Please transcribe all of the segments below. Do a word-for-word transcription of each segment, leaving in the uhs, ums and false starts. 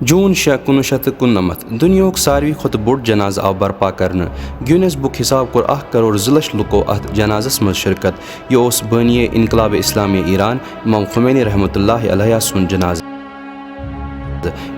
جون شےٚ، کُنوُہ شیٚتھ تہٕ کُننَمَتھ، دُنیاہُک ساروی کھۄتہٕ بوٚڑ جنازٕ آو برپا کرنہٕ۔ گینس بک حساب کوٚر اکھ کرور زٕ لچھ لُکو اتھ جنازس منٛز شرکت۔ یہِ اوس بٲنیے انقلاب اسلامی ایران امام خمینی رحمۃ اللہ علیہ سُنٛد جنازٕ۔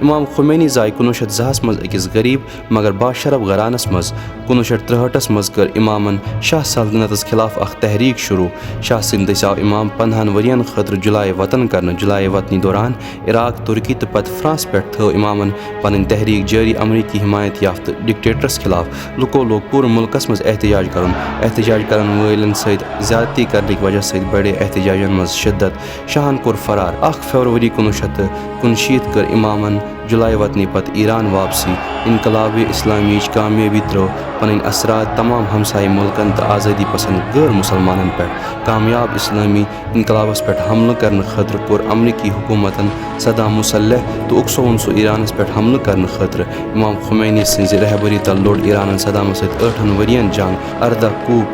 امام خمینی زاے کُنوُہ شیٚتھ زٕ ہَس منٛز أکِس غریب مگر باشرف گھرانس منٛز۔ کُنوُہ شیٚتھ ترٛہٲٹھس منٛز کٔر امامن شاہ سلطنتس خلاف اکھ تحریک شروع۔ شاہ سٕنٛدِ دٔسۍ آو امام پندہن ؤرین خٲطرٕ جلایہِ وطن کرنہٕ۔ جلایہِ وطنی دوران عراق، ترکی تہٕ پتہٕ فرانس پٮ۪ٹھ تھٲو امامن پنٕنۍ تحریک جٲری۔ امریکی حمایت یافتہٕ ڈکٹیٹرس خلاف لُکو لوگ پوٗرٕ مُلکس منٛز احتجاج کرُن۔ احتجاج کرن وٲلٮ۪ن سۭتۍ زیادتی کرنٕکۍ وجہ سۭتۍ بڑے احتجاجن منٛز شدت۔ شاہن کوٚر فرار۔ اکھ فروری کُنوُہ شیٚتھ تہٕ کُنشیٖتھ کٔر امامن جلایہِ وطنی پتہٕ ایران واپسی۔ انقلاب اسلامیچ کامیٲبی ترٲو پنٕنۍ اثرات تمام ہمسایہِ مُلکن تہٕ آزٲدی پسند غٲر مسلمانن پٮ۪ٹھ۔ کامیاب اسلامی انقلابس پٮ۪ٹھ حملہٕ کرنہٕ خٲطرٕ کوٚر امریکی حکومتن صدام مسلح تہٕ اُکسووُن سُہ ایرانس پٮ۪ٹھ حملہٕ کرنہٕ خٲطرٕ۔ امام خمینی سٕنٛزِ رہبری تل لوٚڑ ایرانن صدامس سۭتۍ ٲٹھن ؤرین جنگ، ارداہ کوپ،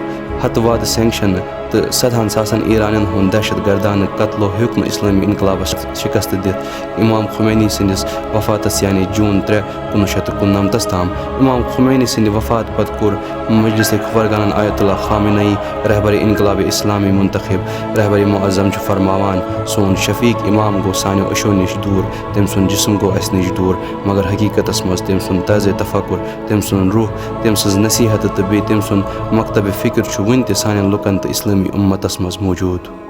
ہتہٕ وادٕ سینکشنہٕ تہٕ سدہن ساسن ایرانین ہُنٛد دہشت گردانہٕ قتلو ہیوٚک نہٕ اسلٲمی انقلابس شکست دِتھ۔ امام خمینی سٕنٛدِس وفاتس یعنی جون ترٛےٚ، کُنوُہ شیٚتھ تہٕ کُننَمتس تام۔ امام خمینی سٕنٛدِ وفات پتہٕ کوٚر مجلس خبرگانن آیت اللہ خامنہ ای رہبر انقلاب اسلامی منتخب۔ رہبر معظم چھُ فرماوان، سون شفیق امام گوٚو سانیو أچھو نِش دوٗر، تٔمۍ سُنٛد جسم گوٚو اسہِ نِش دوٗر، مگر حقیقتس منٛز تٔمۍ سُنٛد طرز تفکر، تٔمۍ سُنٛد روح، تٔمۍ سٕنٛز نصیحت تہٕ بیٚیہِ تٔمۍ سُنٛد مکتب فکر چھُ وُنہِ تہِ سانٮ۪ن لُکن تہٕ اسلٲمی امتس منٛز موجود۔